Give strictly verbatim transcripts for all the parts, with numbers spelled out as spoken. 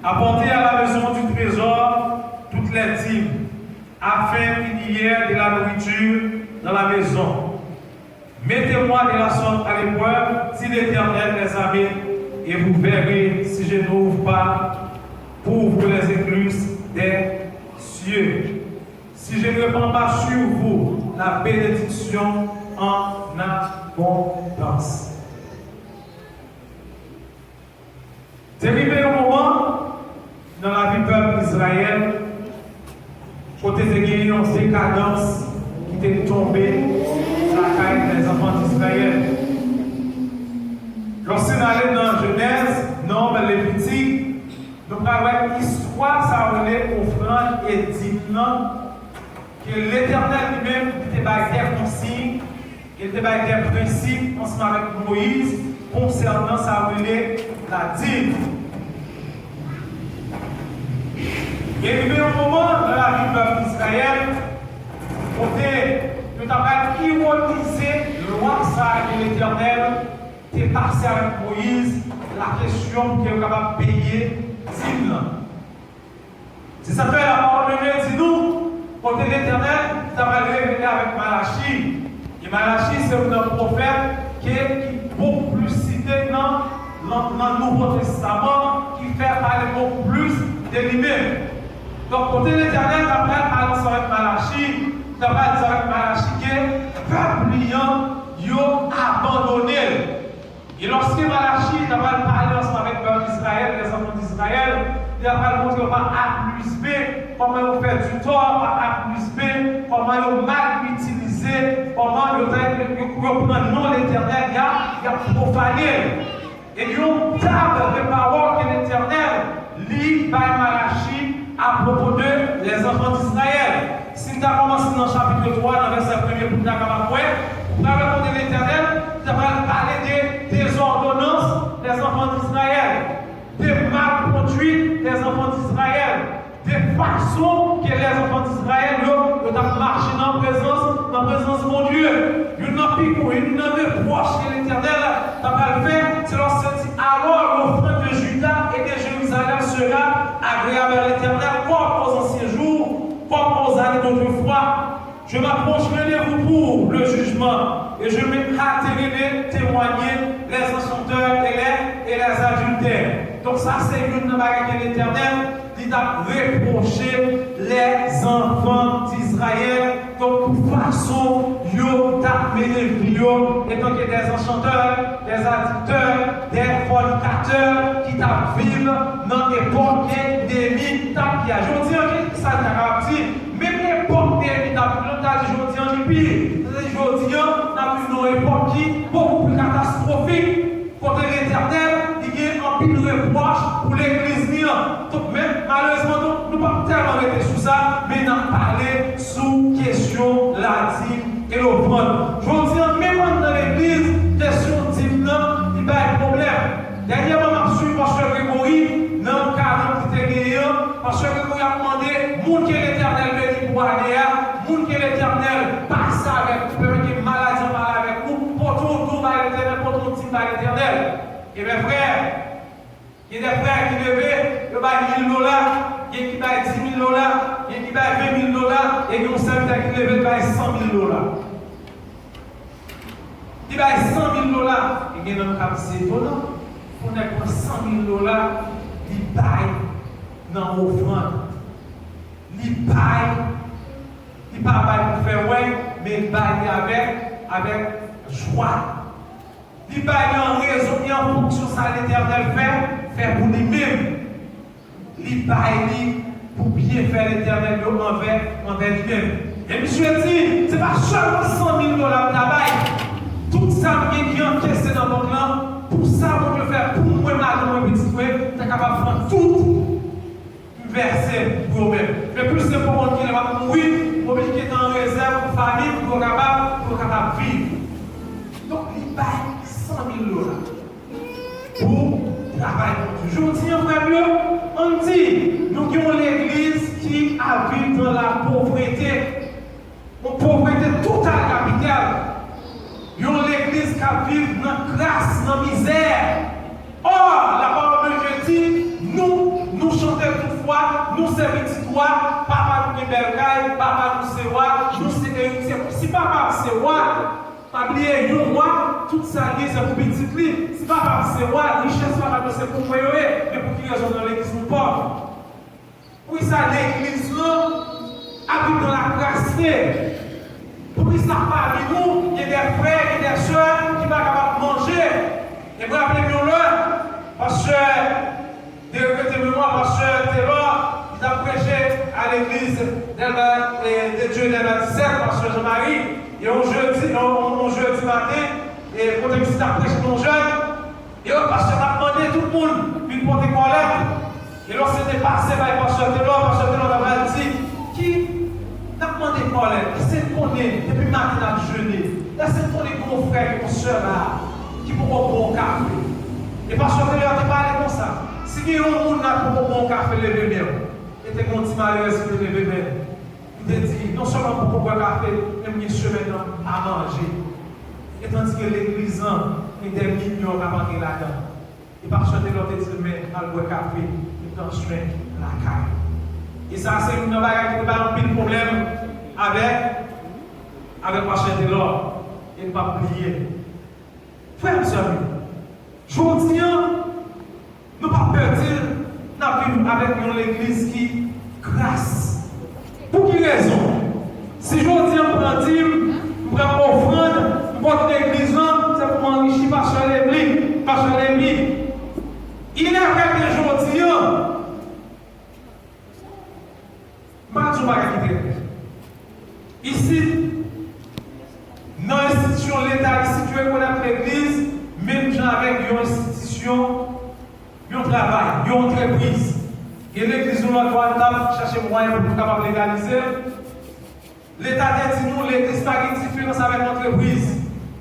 Apportez à la maison du trésor toutes les dîmes, afin qu'il y ait de la nourriture dans la maison. Mettez-moi de la sorte à l'épreuve, dit l'Éternel des armées, et vous verrez si je n'ouvre pas pour vous les écluses des cieux, si je ne répands pas sur vous la bénédiction en abondance. Te rive yon moman nan lavi pèp Izrayèl kote te gen yon dekadans ki te tonbe lakay lèzanfan Izrayèl. Lòske n ale nan Jenèz, Nonb, Levitik, nou pral wè istwa sa yo rele ofrann e dim nan, ke Letènèl li menm li te bay de konsiy, e li te bay de prensip ansanm avèk Moyiz konsènan sa yo rele ladim. Gen rive yon moman nan lavi pèp Izrayèl kote yo ta pral ironize lwa sa a ke Letènèl te pase avèk Moyiz, la kesyon pou ke yo kapab peye dim nan. Se sa k fè lapawòl de Dye di nou, kote Letènèl ta pral revele avèk Malachi. E Malachi se youn nan pwofèt ke, ki bokou plis site nan, nan, nan Nouvo Testaman, ki fè pale bokou plis de li menm. Donk, kote Letènèl ta pral pale ansanm avèk Malachi, ta pral di avèk Malachi ke pèp li an, yo abandone l. E lòske Malachi ta pral pale ansanm avèk pèp Izrayèl, lèzanfan Izrayèl, li ta pral montre yo pa A plis B, kòman yo fè ditò pa A plis B, kòman yo mal itilize, kòman yo, yo, yo, yo pran non Letènèl, y ap, y ap pwofane l. E yon tab de pawòl ke Letènèl li bay Malachi apwopo de lèzanfan Izrayèl. Si n ta kòmanse nan chapit twa, nan vèsè premye, pou n ta kapab wè, ou pral wè kote Letènèl ta pral pale de dezòdonans lèzanfan Izrayèl, de malkondwit lèzanfan Izrayèl, de fason ke lèzanfan Izrayèl yo, yo t ap mache nan prezans, nan prezans Bondye. Youn nan pi gwo, youn nan repwòch ke Letènèl ta pral fè, se lòske l di, alors l'offrande de Juda et de Jérusalem sera agréable à l'Éternel, comme aux anciens jours, comme aux années d'autrefois. Je m'approcherai de vous pour le jugement, et je me hâterai de témoigner les enchanteurs et les, et les adultères. Donk, sa se youn nan bagay ke Letènèl, li t ap repwoche lèzanfan Dizrayèl, donk, pou fason yo t ap mennen vi yo, etanke des enchanteurs, des adultères, des fornicateurs, ki t ap viv nan epòk ke Neyemi t ap viv la. Jodi a, ki sa n ta kapab di? Menm epòk Neyemi t ap viv la, nou ta di jodi a li pi. Jodi a, n ap viv nan yon epòk ki bokou pli katastwofik, kote Letènèl, li gen anpil repwòch pou legliz li an. Donk, men, malerezman, donk, nou p ap tèlman rete sou sa, men n ap pale sou kesyon ladim e lofrann. Jodi a, menm anndan legliz, kesyon dim nan, li bay pwoblèm. Dènyèman, m ap swiv pastè Gregory nan yon kadans ki te genyen an. Pastè Gregory ap mande moun ke Letènèl beni pou ane a, moun ke Letènèl pase avèk ou, pèmèt ke maladi an pale avèk ou, pote yon don bay Letènèl, pote yon dim bay Letènèl. Ebyen, frè, gen de frè ki leve, yo bay mil dola, gen ki bay di mil dola, gen ki bay ven mil dola, e gen yon sèvitè ki leve, li bay san mil dola. Li bay san mil dola. E gen nan nou k ap di se etonan pou nèg pran san mil dola, li bay nan ofrann. Li bay, li pa bay pou fè wè, men li bay li avèk, avèk jwa. Li bay li an rezon e an fonksyon sa Letènèl fè, fè pou li menm. Li bay li pou byenfè Letènèl yo anvè, anvè li menm. E misye di, se pa sèlman san mil dola m ta bay. Tout sa m gen ki ankese nan bank lan, pou sa Bondye fè pou mwen, madanm mwen, pitit mwen, m ta kapab pran tout m vèse pou yo menm. Men plis enpòtan ki lè m ap mouri, m oblije kite an rezèv pou fanmi m, pou yo kapab, pou yo kapab viv. Donk, li bay san mil dola pou travay Bondye. Jodi a, frè m yo, ann di, nou gen yon legliz ki ap viv nan lapovrete. Yon povrete total kapital. Yon legliz k ap viv nan kras, nan mizè. Or, la parole de Dieu dit, nou, nou Papa nou se wa, nou se eritye. Si papa m se wa, pa bliye yon wa, tout sa l gen se pou pitit li. Si papa m se wa, richès papa nou se pou mwen yo ye, men pou ki rezon nan legliz nou pòv? Poukisa legliz lan ap viv nan lakraste? Poukisa pami nou gen de frè, gen de sè ki pa kapab manje? E m raple m yon lè, pastè de regrete memwa, pastè Telor, li t ap preche a legliz Dèlma, eh, de Dye Dèlma disèt, pastè Jean Marie, e yon jedi, yon, yon, yon jedi maten, e kote misye t ap preche pou yon jèn, e yon pastè t ap mande tout moun vin pote kòlèt. E lòske te pase bay pastè Telor, pastè Telor ta pral di, ki n ap mande kòlèt, èske n konnen depi maten n ap jene, èske n konnen gen yon frè, gen yon sè la a ki poko bwè yon kafe? E pastè Telor te pale konsa, si gen yon moun la ki poko bwè yon kafe, leve men w. E te gen yon ti malerèz ki te leve men l. Li te di, non sèlman m poko bwè kafe, men m gen semèn nan m pa manje. E tandike legliz lan, gen de milyon k ap antre ladan. E pastè Telor te di l, men al bwè kafe, e pran swen lakay. E sa se youn nan bagay ki te bay anpil pwoblèm avèk, avèk pastè Telor. E n p ap bliye. Frè m, sè m yo, jodi an, nou p ap pèdi l, n ap viv avèk yon legliz ki kras. Pou ki rezon? Si jodi an m pran dim, m pran ofrann, m pote legliz lan, se pou m anrichi pastè Levi, pastè Levi. Il est vrai ke jodi an, m pral di yon bagay ki trè klè. Isit, nan enstitisyon Leta isit, yo rekonèt legliz menm jan avèk yon enstitisyon, yon travay, yon antrepriz. Gen legliz nou lòt bò a, nou t ap chache mwayen pou nou kapab legalize l. Leta te di nou, legliz pa gen diferans avèk antrepriz.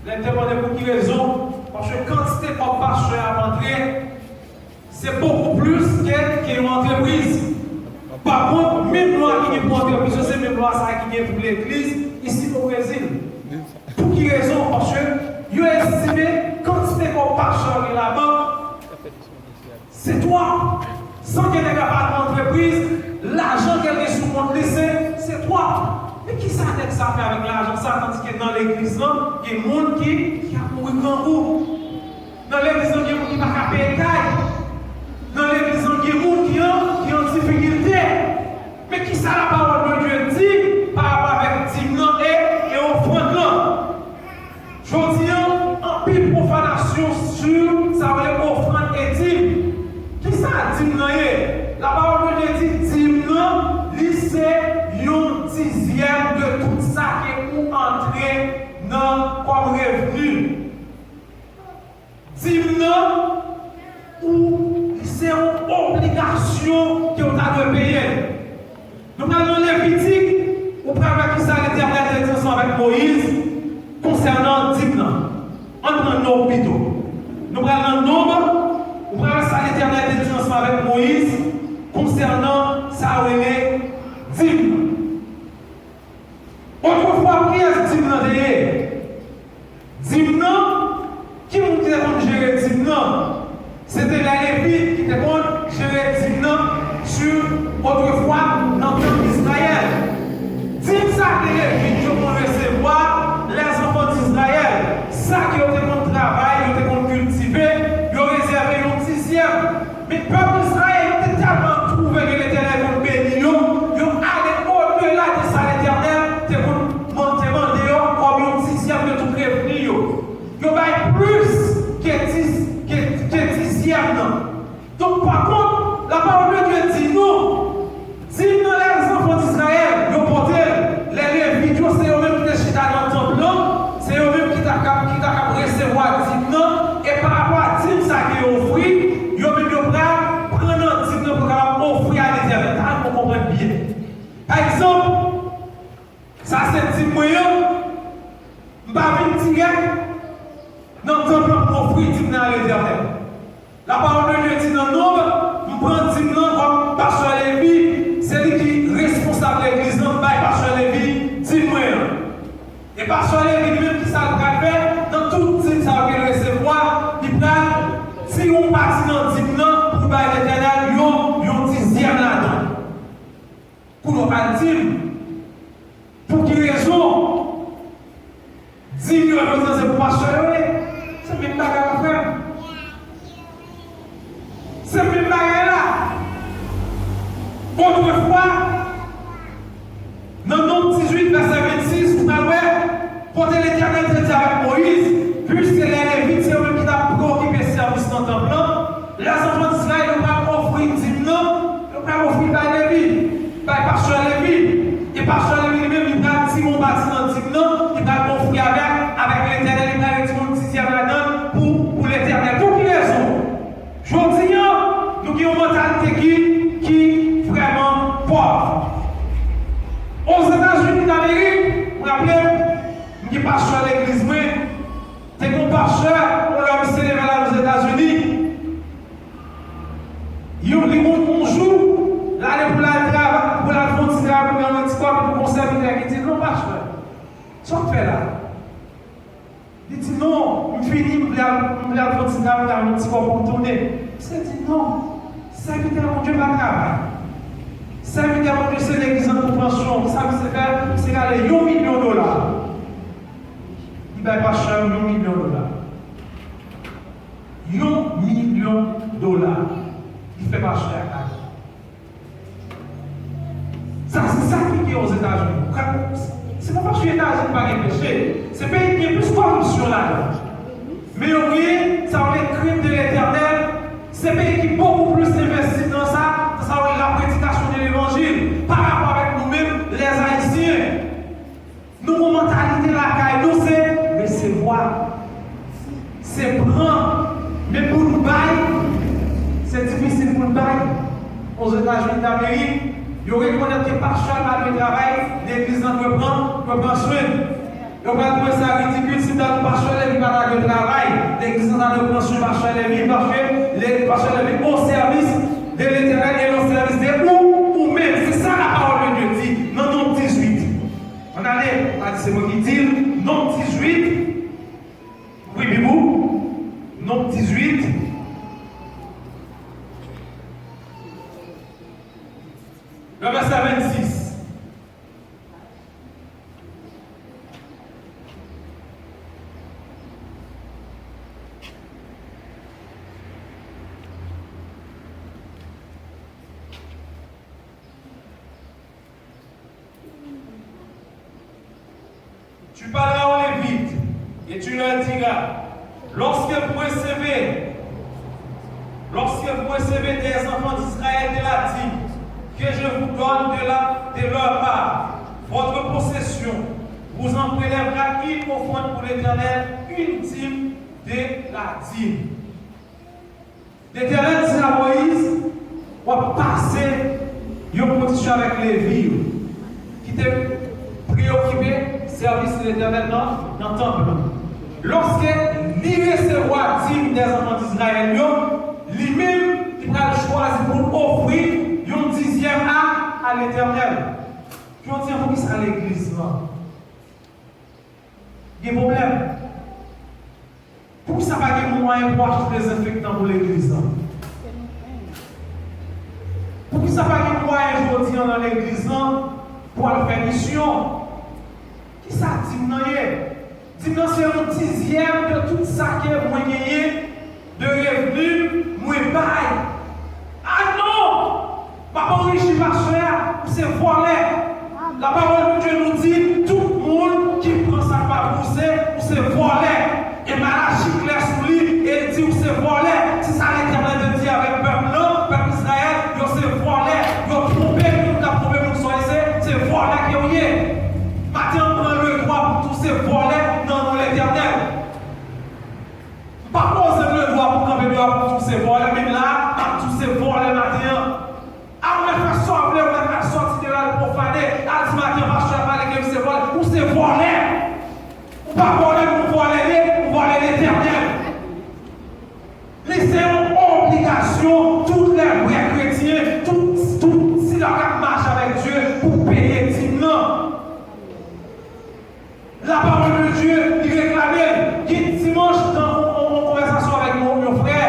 Lè n te mande pou ki rezon, paske kantite kòb pastè a ap antre, se bokou plis ke, ke yon antrepriz. Pa kont, menm lwa ki gen pou antrepriz yo, se menm lwa sa a ki gen pou legliz isit o Brezil. Pou ki rezon? Paske yo estime kantite kòb pastè gen labank, se twòp. San ke nèg la pa nan antrepriz, lajan ke l gen sou kont li, se, se twòp. Men kisa nèg sa fè avèk lajan sa, tandike nan legliz lan, gen moun ki, ki ap mouri grangou? Nan legliz lan, gen moun ki pa ka peye kay. Nan legliz lan, gen moun ki an, ki an difikilte. Men kisa lapawòl de Dye di pa rapò avèk dim nan e, e ofrann lan? Jodi an, anpil pwofanasyon sou sa yo rele ofrann e dim. Kisa dim nan ye? Lapawòl de Dye di dim nan, li se yon dizyèm de tout sa ke ou antre nan kòm revni. Dim nan, ou, li se yon obligasyon ke w ta dwe peye. Nou pral nan Levitik, ou pral wè kisa Letènèl te di ansanm avèk Moyiz konsènan dim nan. Ann pran Nonb pito. Nou pral nan Nonb, ou pral wè sa Letènèl te di ansanm avèk Moyiz konsènan sa yo rele dim nan. Otrefwa, kiyès dim nan te ye? Dim nan, ki moun ki te konn jere dim nan? Se te Lèlevi ki te konn jere dim nan, sou, otrefwa, nan tanp Izrayèl. Dim sa ke Levit yo konn resevwa, lèzanfan Dizrayèl, sa ke yo te konn travay, yo te konn kiltive, yo rezève yon dizyèm. Men pèp Izrayèl yo te tèlman twouve ke Letènèl konn beni yo, yo ale odela de sa Letènèl te konn man-, te mande yo kòm yon dizyèm de tout revni yo. Yo bay plis ke dis, ke, ke dizyèm nan. Donk, pa kont, lapawòl de Dye di nou, dim nan lèzanfan Dizrayèl, yo pote l. Lèlevit yo, se yo menm ki te chita nan tanp lan, se yo menm ki ta kab, ki ta kab resevwa dim nan, e pa rapò a dim sa ke yo ofri, yo menm yo pral pran nan dim nan pou kapab ofri a Letènèl. Sa nou konprann byen. Pa egzanp, sa se dim mwen an, m pa vin dirèk nan tanp lan pou m ofri dim nan a Letènèl. Lapawòl de Dye di nan Nonb, m pran dim nan kòm pastè Levi, se li ki responsab legliz lan, m bay pastè Levi dim mwen an. E pastè Levi li menm, kisa l pral fè? Nan tout dim sa yo ke l resevwa, li pral tire yon pati nan dim nan pou bay Letènèl yon, yon dizyèm ladan. Kounye a w pral di m, Pastè Lemi li menm, li pral tire yon pati nan dim nan, li pral ofri avèk, avèk Letènèl, li pral retire yon dizyèm ladan l pou, pou Letènèl. Pou ki rezon? Jodi a, nou gen yon mantalite ki, ki vrèman pòv. Ozetazini Damerik, m raple m, m gen pastè legliz mwen, te gen yon pastè, yon lè misye leve al Ozetazini, yon, li gon yon jou, l ale pou l al travay, pou l al fè yon ti travay, pou l rann yon ti kòb, epi gon sèvitè ki di l, "Non, pastè, sa w ap fè la?" Li di, "Non, m fini, m vle al, m vle al fè yon ti travay, m vle al fè yon ti kòb pou m tounen." Misye di, "Non, sèvitè Bondye pa travay. Sèvitè Bondye se legliz an tou pansyon." Sa misye fè, misye rale yon milyon dola. Li bay pastè a yon milyon dola. Yon milyon dola. Li fè pastè a kado. Sa, se sa ki gen Ozetazini. Se pa paske Etazini pa gen peche. Se peyi ki gen plis kòripsyon ladan. Men yo gen sa yo rele crainte de l'Éternel. Se peyi ki bokou plis envesti nan sa, nan sa yo rele la prédication de l'évangile, pa rapò avèk nou menm, les Haïtiens. Nou gon mantalite lakay nou, se resevwa, se pran, men pou n bay, se difisil pou n bay. Ozetazini Damerik, yo rekonèt ke pastè pa dwe travay, legliz lan dwe pran, dwe pran swen l. Yo pral twouve sa ridikil si m ta di pastè Lemi pa ta dwe travay, legliz lan ta dwe pran swen pastè Lemi, paske le, pastè Lemi au service de l'Éternel et au service de ou, ou menm. Se sa la parole de Dieu dit nan Nonm dizuit. Ann ale, pa di se mwen ki di l, Nonm dizuit. Ouvri Bib ou. Nonm dizuit. Le vèsè vennsis. Tu parleras aux Lévites et tu leur diras, lorsque vous recevez, lorsque vous recevez des enfants d'Israël de la dîme que je vous donne de la, de leur part, votre possession, vous en prélèverez une offrande pour l'Éternel, une dîme de la dîme. Letènèl di a Moyiz, w ap pase yon kondisyon avèk Levi yo, ki te preyokipe sèvis Letènèl nan, nan tanp lan. Lòske li resevwa dim dèzanfan Izrayèl yo, li menm, li pral chwazi pou l ofri yon dizyèm a, a Letènèl. Jodi a, poukisa legliz lan gen pwoblèm? Poukisa pa gen mwayen pou achte dezenfektan pou legliz lan? Poukisa pa gen mwayen jodi an nan legliz lan pou al fè misyon? Kisa dim nan ye? Dim nan se yon dizyèm de tout sa ke mwen genyen, de revni mwen bay. A non! M ap anrichi pastè a, ou se vòlè. Lapawòl de Dye nou di, tout moun ki pran sa k pa pou ou se, ou se vòlè. E Malachi klè sou li, e l di, ou se vòlè. Se sa Letènèl te di avèk pèp lan, pèp Izrayèl, yo se vòlè. Yo twonpe moun k ap twonpe moun sa yo se, se vòlè ke w ye. Maten an, m pran ledwa pou m di w se vòlè nan non Letènèl. M pa poze m ledwa pou kanpe deyò pou di w se vòlè, menm la a, m ap di w se vòlè maten an. A ou mèt fè sa w vle, ou mèt al sòti deyò, al pwofane, al di maten an pastè a pale ke m se vòlè. Ou se vòlè. Ou pa vòlè, ou vòlè li, ou vòlè Letènèl. Li se yon obligasyon tout lè vrè kretyen, tout, tout sila k ap mache avèk Dye pou peye dim nan. Lapawòl de Dye, li reklame l. Gen dimanch, nan yon, yon, yon konvèsasyon avèk yon, yon frè,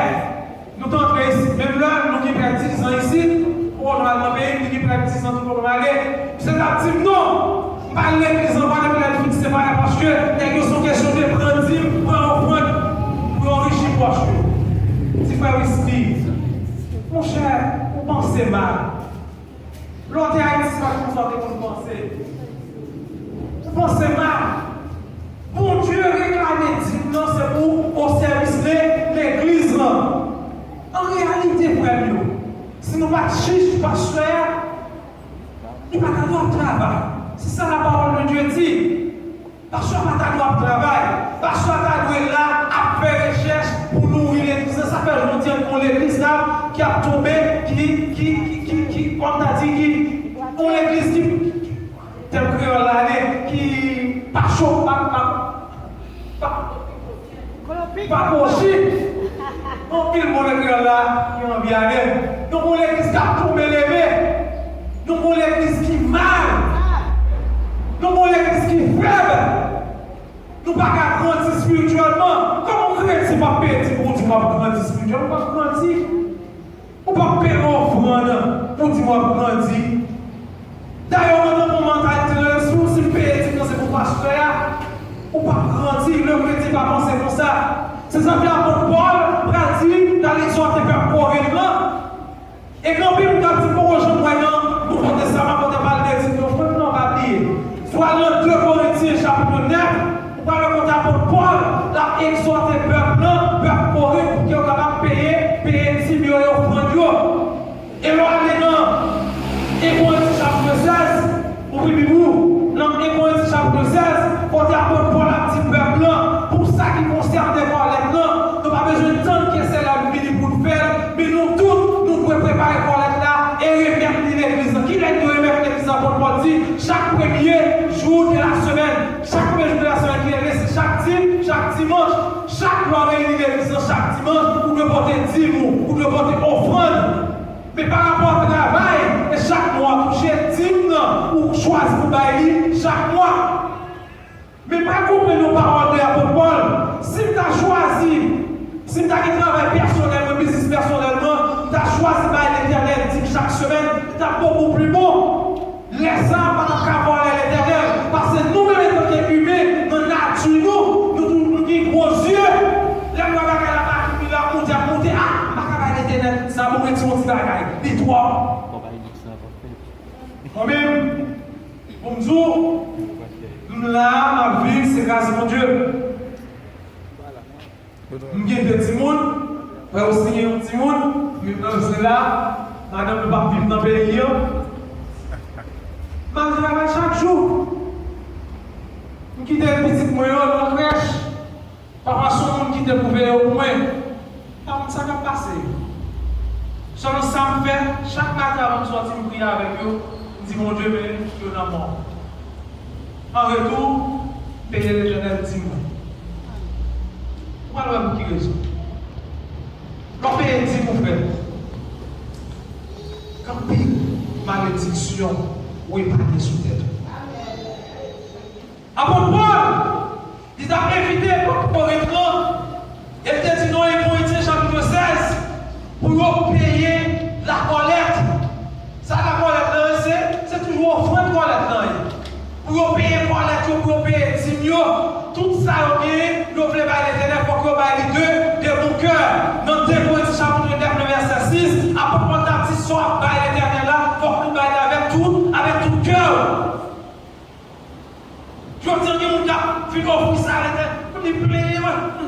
nou te antre isit menm lè, nou gen prè dizan isit, ou nòmalman peyi m, li gen prè dizan tout kote m ale. Misye t ap di m, "Non, m pa al legliz ankò depi lè l fin separe paske nèg yo se yon kesyon de pran dim, pran ofrann pou yo anrichi pòch yo." Ti frè Whisky, monchè, ou panse mal. Lè w te Ayiti, se pa konsa w te konn panse. Ou panse mal. Bondye reklame dim nan se pou osèvis le, legliz lan. An reyalite, frè m yo, si nou pa t chich pastè a, li pa ta dwe ap travay. C'est ça la parole de Dieu dit. Pastè pa ta dwe ap travay. Pastè ta dwe la ap fè rechèch pou nouri legliz la. Sa fè jodi a nou gon legliz la ki ap tonbe, ki, ki, ki, ki, ki, kòm ta di, ki, gon legliz ki, tèm kreyòl la ale, ki pa cho, pa, pa, pa, pa kwochi. Anpil mo nan kreyòl la ki anvi ale. Nou gon legliz k ap tonbe leve. Nou gon legliz ki mal. Nou gon legliz ki fèb. Nou pa ka grandi espirityèlman. Kòman yon kretyen p ap peye di pou w di w ap grandi espirityèlman? Ou p ap grandi. Ou p ap peye ofrann pou di w ap grandi. Dayè, ou antre nan yon mantalite nan lespri w, si m peye dim nan se pou pastè a, ou p ap grandi. Le kretyen pa panse konsa. Se sa k fè apot Pòl pral di l al egzòte pèp Korent lan. E gen anpil moun k ap di, "M poko janm wè nan Nouvo Testaman kote pale de dim nan." Frè m nan, pa bliye. Si w al nan de Korentyen chapit nèf, ou pral wè kote apot Pòl l ap egzòte pèp lan, pèp Korent, pou ke yo kapab peye, peye dim yo e ofrann yo. E lè w ale nan en Korentyen chapit sèz, ouvri Bib ou, nan en Korentyen chapit sèz, kote apot Pòl ap di pèp lan, pou sa ki konsène kòlèt lan, nou pa bezwen tann ke se lè l vini pou n fè l, men nou tout, nou dwe prepare kòlèt la e remèt li legliz lan. Kilè n dwe remèt legliz lan? Apot Pòl di, chak premye jou de la semèn. Chak premye jou de la semèn ki rele, se chak dim, chak dimanch. Chak lè w reyini legliz lan, chak dimanch, ou dwe pote dim ou, ou dwe pote ofrann. Men pa rapò a travay, e chak mwa w ap touche dim nan, ou chwazi pou bay li chak mwa. Men pa konprann yon pawòl de apot Pòl. Si m ta chwazi, si m ta gen travay pèsonèl mwen, biznis pèsonèl mwen, m ta chwazi bay Letènèl dim chak semèn, li t ap bokou pli bon. Lè sa a, m pa t ap ka vòlè Letènèl, paske nou menm, antanke imen, nan nati nou, nou tou, nou gen gwo zye. Lè m wè bagay la pa vini, l ap monte, ap monte, a, m pa ka bay Letènèl sa, bon, ret se yon ti bagay, li twòp. Mwen menm, pou m di w, m la, m ap viv, se gras Bondye. M gen de timoun, frè Osi gen yon timoun, li nan se la, madanm li p ap viv nan peyi an. M al travay chak jou. M kite pitit mwen yo nan krèch. Pafwa se yon moun ki te pou veye pou mwen. Pa konn sa k ap pase. Sèlman sa m fè, chak maten avan m sòti, m priye avèk yo, m di, "Bondye, men yo nan mò." An retou, m peye Letènèl dim mwen. Ou pral wè pou ki rezon. Lè w peye dim ou, frè, gen anpil malediksyon ou epanye sou tèt ou. Apot Pòl, li t ap envite pèp Korent lan, e li te di nan en Korentyen chapit sèz, pou yo peye lakòlèt. Sa lakòlèt lan ye, se, se toujou ofrann kòlèt lan ye. Pou yo peye kòlèt yo, pou yo peye dim yo, tout sa yo genyen, yo vle bay Letènèl, fòk yo bay li de, de bon kè. Nan de Korentyen chapit nèf, nan vèsè sis, apot Pòl t ap di, sa w ap bay Letènèl la, fòk ou bay li avèk tout, avèk tout kè w. Jodi a, gen moun k ap vin ofri sa, Letènèl, pou li plenyen, mwen.